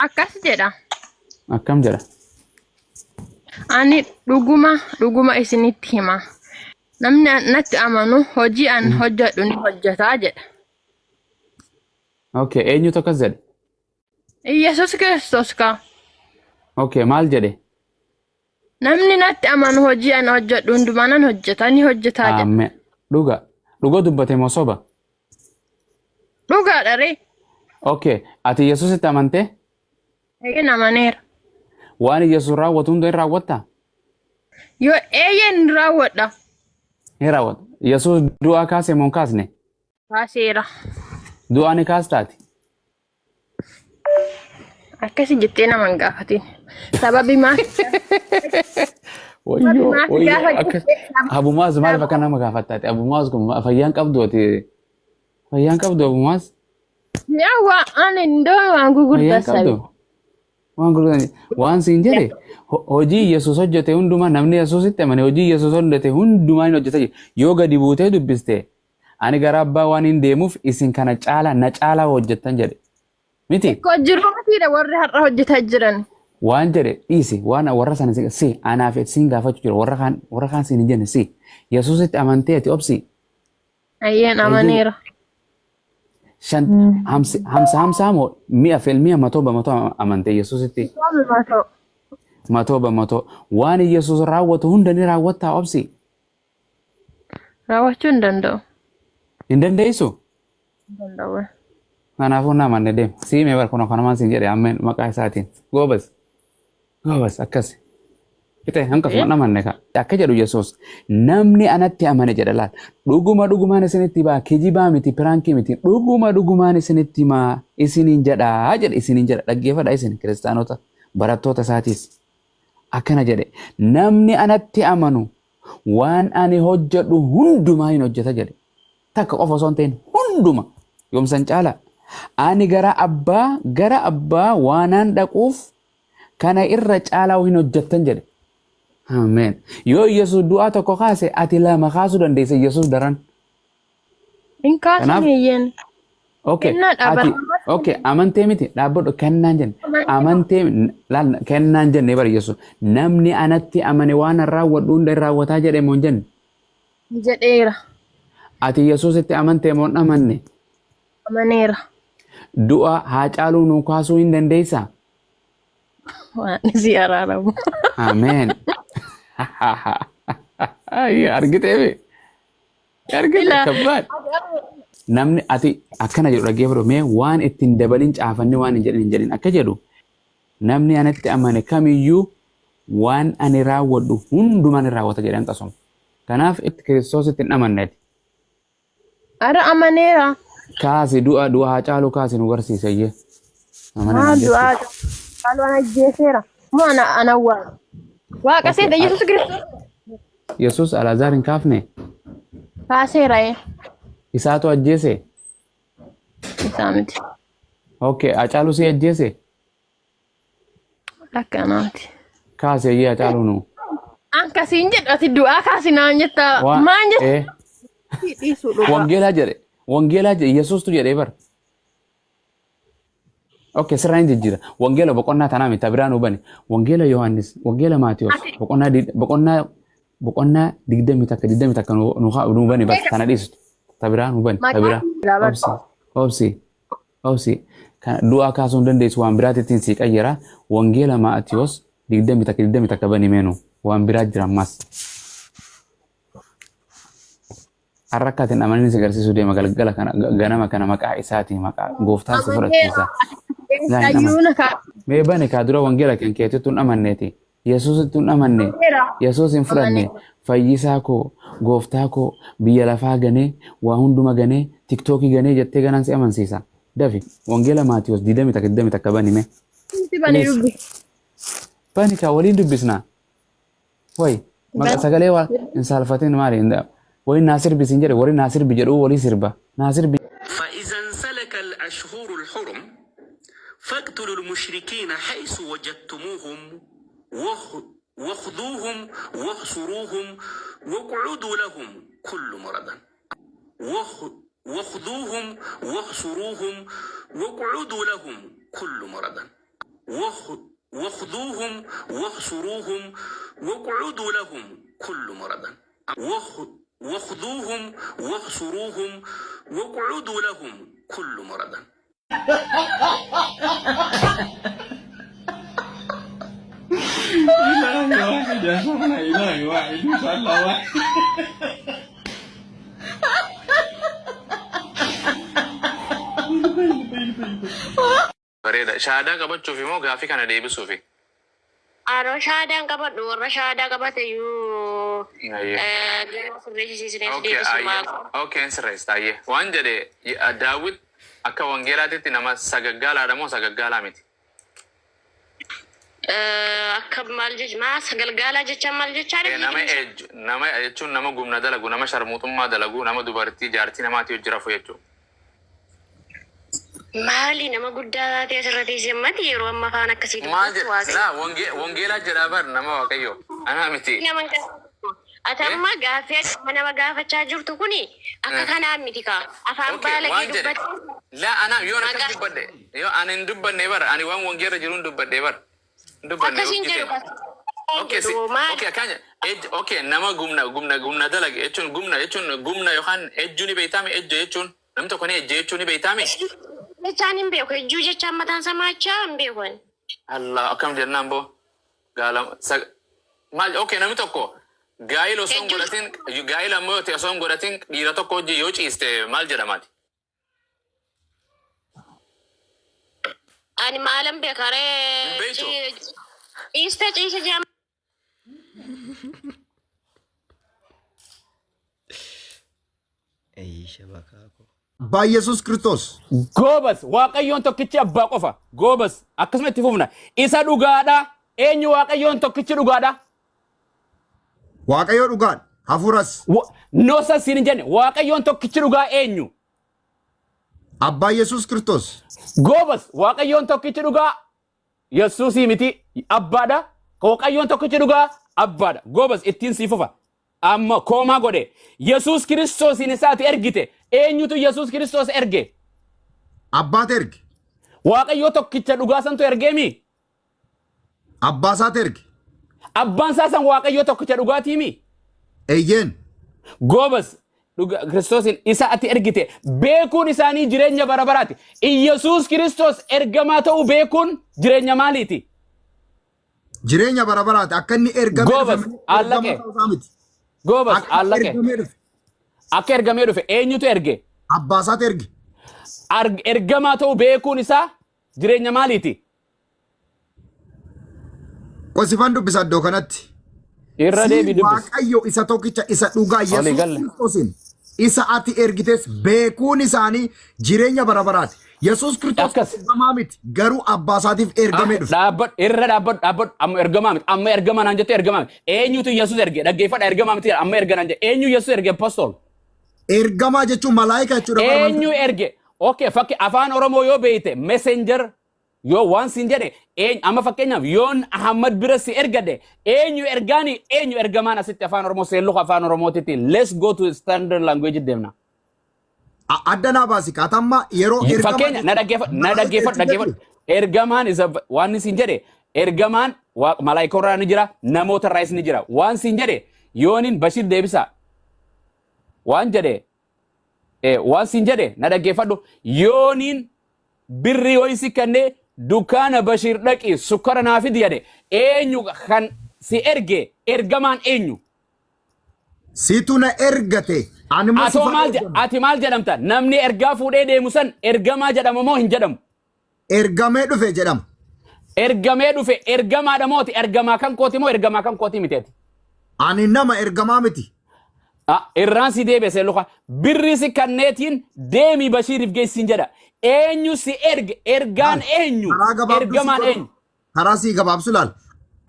Akkas jedha. Akkam jedha? Ani dhuguma dhuguma isinitti hima. Namni natti amanu hojii an hojjedhu ni hojjetaa jedha. Okay, eenyutu akkas jedhe? Iyyasuus Kiristoos kaa. Okay, maal jedhe? Namni natti amanu hojii an hojjedhu hundumaa nan hojjeta ni hojjetaa jedha. Ameen. Dhuga. Dhuga dubbate moo soba? Dhugaadha ree. Okay, ati Yesuusitti amantee? Eeyyeen amaneera. Waan Yesuus raawwatu hunda hin raawwattaa? Yoo eeyyeen raawwadha. Hin raawwatu. Yesuus du'aa kaase moo hin kaasne? Kaaseera. Du'aa ni kaastaati. Akkasi jettee nama hin gaafatin. Sababi maaf Wayyoo, maaf wayyoo, gaafa akkas. jettee Abumaas maaliif akka nama gaafattaati? Abumaas kun fayyaan qabdu ati. Fayyaan qabdu abumaas. Yaa waa ani indoo waan gurguddaa Fayyaan qabdu. sabi. Waan gurguddaa waan siin jedhe hojii Yesuus hojjete hundumaa namni Yesuusitti amane hojii Yesuus hojjete hundumaa hin hojjeta jedhe. Yoo gadi buutee dubbiste ani gara abbaa waan hin deemuuf isin kana caala na caalaa hojjettan jedhe. Miti Koo jiruutiidha warri har'a hojjetaa jiran. waan jedhe dhiisi waan warra sana si anaaf siin gaafachuu jira warra kaan siin hin jenne si Yesuusitti amantee ati obsi. Ayyeen amaneera. Shan hamsi hamsa hamsaa moo mi'a filmi'a matoo bamatoo amantee Yesuusitti Matoo. matoo bamatoo waan Yesuus raawwatu hunda ni raawwattaa obsi. Raawwachuu hin danda'u. Hin dandeessu? Hin danda'u. Kanaafuu na amanne deema. Siimee bar kun kanumaan siin jedhe ammeen maqaa isaatiin. Goobas. Goobas akkas. Fixee hanqasuma na amanne ka. Akka jedhu Yesuus namni anatti amane jedha laal. Dhuguma dhugumaan isinitti himaa kijibaa miti piraankii miti dhuguma dhugumaan isinitti himaa isiniin jedhaa jedhe isiniin jedha dhaggeeffadha isin kiristaanota barattoota isaatiis. Akkana jedhe namni anatti amanu waan ani hojjedhu hundumaa hin hojjeta jedhe. Takka qofa osoo hin ta'in hunduma yoomsan caala. Ani gara abbaa waanaan dhaquuf kana irra caalaa hin hojjettan jedhe. Ameen. Yoo Yesuus du'aa tokko kaase ati lama kaasuu dandeessa Yesuus daran. Hin kaasan eeyyeen. Okay. Kennaa Ati dhaabata. okay amantee miti dhaabbadhu kennaan jenne amantee laal kennaan jenne bara Yesuus namni anatti amane waan an raawwadhu hunda hin raawwataa jedhe moo hin jenne. Jedheera. Ati Yesuusitti amantee moo hin amanne? Amaneera. Du'a Haacaaluu nuu kaasuu hin dandeessaa? Waan si araaramu. Ameen. Argitee argite Ilaa. kabbaad. Namni ati akkana jedhu dhaggeeffadhu mee waan ittiin dabalin caafanni waan hin jedhin hin jedhin akka jedhu namni anatti amane kamiyyuu waan ani raawwadhu hundumaa ni raawwata jedhan qasuma. Kanaaf itti Kiristoositti hin amanneeti. Ara amaneera. Kaasi du'a Haacaaluu kaasi nu barsiise iyyee. Amane Maal naan du'aa jechuudha. Hacaaluu ana ajjeeseera. Moo ana ana waaqa. Waaqa Okay, seeta Yesuus Kiristoos Yesuus Alaazaar hin kaafne kaaseera ee. isaatu ajjeese. Isaa miti. Okay, Haacaaluu si ajjeese. Akkanaati. Kaasi iyyee Haacaaluu nu. Akkasiin jedhu ati du'aa kaasi naan jetta. Maan jetta dhiisuu dhugaa. Wangeelaa jedhe. Wangeelaa jedhe Yesuustu jedhee bara. Okay, sirraa hin jijjiira. Wangeela boqonnaa tanaa miti biraa nu bane. Wangeela Yohaannis, Wangeela Maatiyos, boqonnaa 21 21 nu bane bas tana dhiistu. Ta biraa nu bane, ta biraa. Obsi, obsi, obsi. Kana du'aa kaasuu hin dandeessu waan biraatti ittiin sii qayyara. Wangeela Maatiyos 21 21 bani meenu waan biraa jira ammas. Har'a akka ati hin amanin si agarsiisuu deema galgala kana ganama kana maqaa isaatiin maqaa gooftaan si fudhachiisa. Laa hin amanne. Ayyuuna kaa. Mee bane kaa dura wangeela kan keetitti hin amanneeti. Yesuusitti hin amanne. Yesuus hin fudhanne. Fayyisaa koo, gooftaa koo, biyya lafaa ganee, waa hunduma ganee, tiktookii ganee jettee ganaan si amansiisa. Dafi wangeela Maatiyos 21 21 bani mee. Bani Please. dubbi. Bani kaa waliin dubbisnaa. Way maqa sagalee waa hin saalfatin maali hin wayi naa sirbi siin jedhe warri naa sirbi jedhu walii sirba naa sirbi. فإذا انسلك الأشهر الحرم فاقتلوا المشركين حيث وجدتموهم وخذوهم واحصروهم واقعدوا لهم كل مردا وخذوهم واحصروهم واقعدوا لهم كل مردا. وخذوهم واحصروهم واقعدوا لهم كل مردا وخذوهم واحصروهم واقعدوا لهم كل مردا. إلهي واحد يا شيخنا، إلهي واحد، إن شاء الله واحد. Bareeda. Shahaadaa qabachuufi moo gaafii kana deebisuufi? Aroo shahaadaan qabadhu, warra shahaadaa qabate iyyuu Ayyee. Gara sirreessisiisneef Okay, deebisu ayyee. maal. Okay, hin sirreessita, ayyee. Waan jedhe Daawit akka wangeelaatitti nama sagaggaalaadha moo sagaggaalaa miti? Akka maal jecha maa sagalgaalaa jecha maal jechaadha? Nama ejju, nama jechuun nama gumna dalagu, nama sharmuuxummaa dalagu, nama dubartii jaartii namaatii hojii rafu jechuudha. Maali nama guddaa taatee asirra teessee ammatti yeroo amma afaan akkasii Maal dubbatu jedha? waaqayyo. Laa wangeelaa jedhaa bar nama Waaqayyo. Anaa miti. Nama hin gaafatu. Ati amma gaaffii ati amma nama gaafachaa jirtu kuni akka kanaa miti kaa. Afaan Okay, baalagee waan jedhe. dubbate. Laa anaa yoo akkas Maqaa dubbadhe, yoo ani hin dubbanne bar, ani waan wangeela jiru hin dubbadhe bar. Hin dubbanne Akkasiin hojii jedhu ta'e. kaa. Okay, si, Jedhu maali? okay, akkaan ejj, okay, nama gumna gumna gumna dalage jechuun, gumna jechuun gumna yookaan ejjuu ni beektaami? Ejja jechuun namni tokko ni ejja jechuu ni beektaami? Jechaan hin beeku. Ejjuu jechaan mataan isaa maachaa hin beeku ani. Allah, akkam jennaan boo gaala maal? Okay, namni tokko gaa'ila osoo hin Ejjuu godhatin, gaa'ila ammoo yoo ta'e osoo hin godhatin dhiira tokko hojii yoo ciiste maal jedhamaati? Ani maalan beeka Hin ree? beektu? Ciiste ciise jedhama. Abbaa Yesuus Kiristoos. Goobas, Waaqayyoon tokkichi abbaa qofa. Goobas, akkasuma itti fufna. Isa dhugaadha. Eenyu Waaqayyoon tokkichi dhugaadha? Waaqayyo dhugaadha. Hafuuras. Noosa siin hin jenne, Waaqayyoon tokkichi dhugaa eenyu? Abbaa Yesuus Kiristoos. Goobas, Waaqayyoon tokkichi dhugaa Yesuusii miti, abbaadha. Waaqayyoon tokkichi dhugaa abbaadha. Goobas, ittiin sii fufa. Amma koomaa godhe. Yesuus Kiristoosiin isaati ergite. Eenyutu Yesuus Kiristoos erge? Abbaatu erge. Waaqayyoo tokkicha dhugaa santu ergeemi? Abbaa isaatu erge. Abbaan isaa san Waaqayyoo tokkicha dhugaatiimi? Eeyyeen. Goobas, Kiristoosiin isa ati ergite beekuun isaanii jireenya bara baraati. Iyyasuus Kiristoos ergamaa ta'uu beekuun jireenya maaliiti? Jireenya bara baraati. Akka inni ergamee dhufe Goobas, malee ergamaa allaqe. ta'uu isaa miti. Goobas, Akka inni allaqe. ergamee dhufe. Akka ergamee dhufe eenyutu erge? Abbaa isaatu erge. Ergamaa ta'uu beekuun isaa jireenya maaliiti? Qosifan dubbisa iddoo kanatti. Irra Si deebi dubbisi. Waaqayyo isa tokkicha isa dhugaa Olii Yesuus galle. Kiristoosiin isa ati ergites beekuun isaanii jireenya bara baraati. Yesuus Kiristoos Akkas. ergamaa miti, garuu abbaa isaatiif ergamee dhufe. Dhaabbadhu, irra dhaabbadhu, dhaabbadhu. Amma ergamaa miti, amma ergamaa naan jette, ergamaa miti. Eenyutu Yesuus erge? Dhaggeeffadha, ergamaa miti, amma erga naan jette. Eenyu Yesuus erge, apostol? Ergamaa jechuun malaayika jechuudha bara. Eenyu erge? Okay, fakki afaan Oromoo yoo beeyte, messenger yoo waan siin jedhe eenyu? Amma fakkeenyaaf yoon Ahmad bira si ergadhe, eenyu ergaani, eenyu ergamaan? Asitti afaan Oromoo seelluka afaan Oromootitti, let's go to standard language deemna. Adda naa baasi kaatamma yeroo ergamaa Fakkeenya na dhaggeeffadhu, na malaayika dhaggeeffadhu, jechuun dhaggeeffadhu. Ergamaan isa waan siin jedhe, ergamaan malaayika irraa ni jira, namoota irraas ni jira. Waan siin jedhe yoonin Bashir deebisa waan jedhe, waan siin jedhe na dhaggeeffadhu. Yooniin birrii wayii si kennee, dukkaana Bashir dhaqi sukkara naa fidi jedhe, eenyu kan si erge? Ergamaan eenyu? Situ na ergate. Ani immoo Atoo sifan maal ergame. ati maal jedhamta? Namni ergaa fuudhee deemu san ergamaa jedhama moo hin jedhamu? Ergamee dhufe jedhama. Ergamee dhufe ergamaadha mooti? Ergamaa kan kooti moo ergamaa kan kooti miteeti? Ani nama, ergamaa miti. Ah, irraan si deebise luka. Birri si kanneetiin deemi Bashiiriif geessin jedha. Eenyu si erge? Ergaan eenyu? Karaa gabaabduu si Ergamaan godhu. eenyu? Karaa sii gabaabsu laal.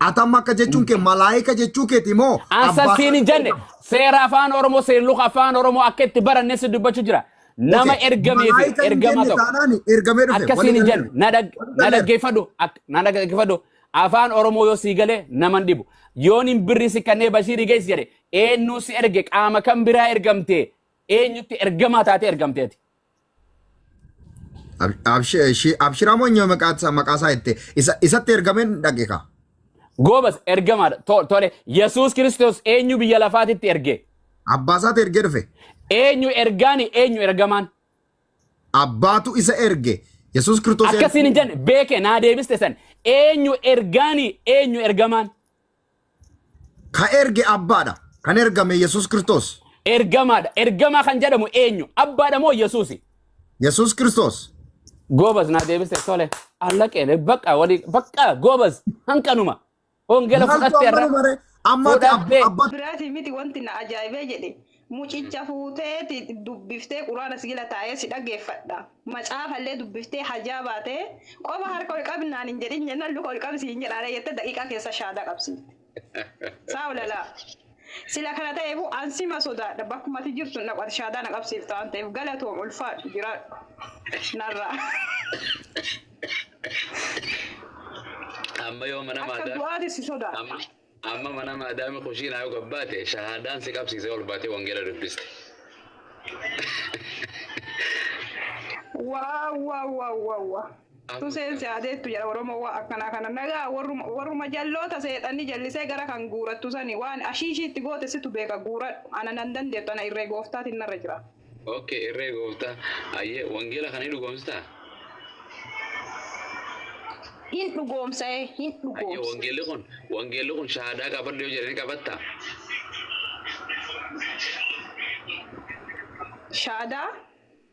Ati amma akka jechuun kee malaayika jechuu keeti moo Ansa abbaa siin hin jenne, seera afaan Oromoo, seerluka afaan Oromoo akka itti baranne si dubbachuu jira. Nama ergamee fi Malaayika hin ergamaa jenne tokko. taanaan ergamee dhufe. Akka siin hin jenne, na dhaggeeffadhu, na dhaggeeffadhu. Afaan Oromoo yoo sii galee naman dhibu. Yoon hin birri si kannee Bashiirii geessi jedhe, eenyu si erge? Qaama kan biraa ergamte? Eenyutti ergamaa taatee ergamteeti? Abshiraa moo eenyu maqaa isaa jette isatti ergameen dhaqe kaa. Goobas ergamaadha. Tole Yesuus Kiristoos eenyu biyya lafaatitti erge? Abbaa isaatti ergee dhufe. Eenyu ergaani eenyu ergamaan? Abbaatu isa erge. Yesuus Kiristoos Akkasiin hin jenne beeke naa deebiste san. Eenyu ergaani eenyu ergamaan? Ka erge abbaadha. Kan ergame Yesuus Kiristoos. Ergamaadha. Ergamaa kan jedhamu eenyu? Abbaadha moo Yesuusi? Yesuus Kiristoos. Goobas naa deebiste tole. Allaqee bakka walii bakka goobas hanqanuma. Hongeela Maaltu fudhatte amma irra. nu bare? Amma ati Fudhattee. abbaa Biraatii miti wanti na ajaa'ibee jedhe mucicha fuuteeti dubbiftee quraana sigila taa'ee si dhageeffadha. Macaafallee dubbiftee hajaa baatee qofa harka ol qabnaan hin jedhin jennaan luka ol qabsi hin jedhaan jettee daqiiqaa keessa shaadaa qabsiifte. Saa lalaa. Sila kana ta'eefu ansima sodaadha bakkuma ati jirtu naqu ati shaadaa na qabsiifta waan ta'eef galatoom ulfaadhu jiraadhu narraa. Amma yoo mana Akka maadaa du'aati si sodaadha. Amma mana maadaami kushiinaa yoo gabbaate shahaadaan si qabsiisee ol baatee wangeela dubbiste. Waa waa waa waa waa. Tu seensi adeettu jedha Oromoo waa akkanaa kana nagaa warruma jalloota seexanni jallisee gara kan guurattu sani waan ashiishiitti goote situ beeka guuradhu ana nan dandeettu ana irree gooftaatiin narra jira. Okay, irree gooftaa. Ayyee wangeela kana hin dhugoomsitaa? Hin dhugoomsa'ee hin Ayyee dhugoomsa. wangeelli kun shahaadaa qabadhu yoo jedhani qabattaa? Shaadaa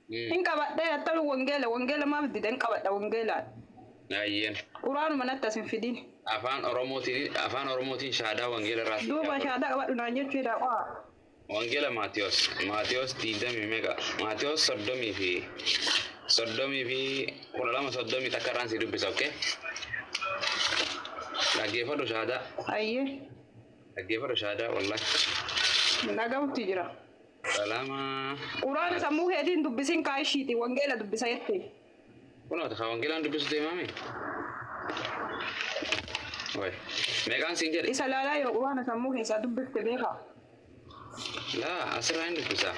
hin qabadhee attalu wangeela maaf dide hin qabadha wangeelaan. Ayyeen Quraanuma natti as hin fidin. Afaan Oromootiin shahaadaa wangeela irraa si Duuba gaafadhu. shaadaa qabadhu naan jechuudha qaa. Wangeela Maatiyos 20 meeqa? Maatiyos 30 fi 32 31 irraan si dubbisa, okay? Dhaggeeffadhu shahaadaa. Ayyee Dhaggeeffadhu shahaadaa wallahi. dhaga'utti jira. Salama. Quraana sammuu keetiin dubbisin kaa ishiiti wangeela dubbisa jette. Kunoo ka wangeelaan dubbisu deemame. Oi. Meeqaan siin jedhe? Isa laalaa yeroo quraana sammuu keessaa dubbifte beekaa. Laa asirraa hin dubbisa.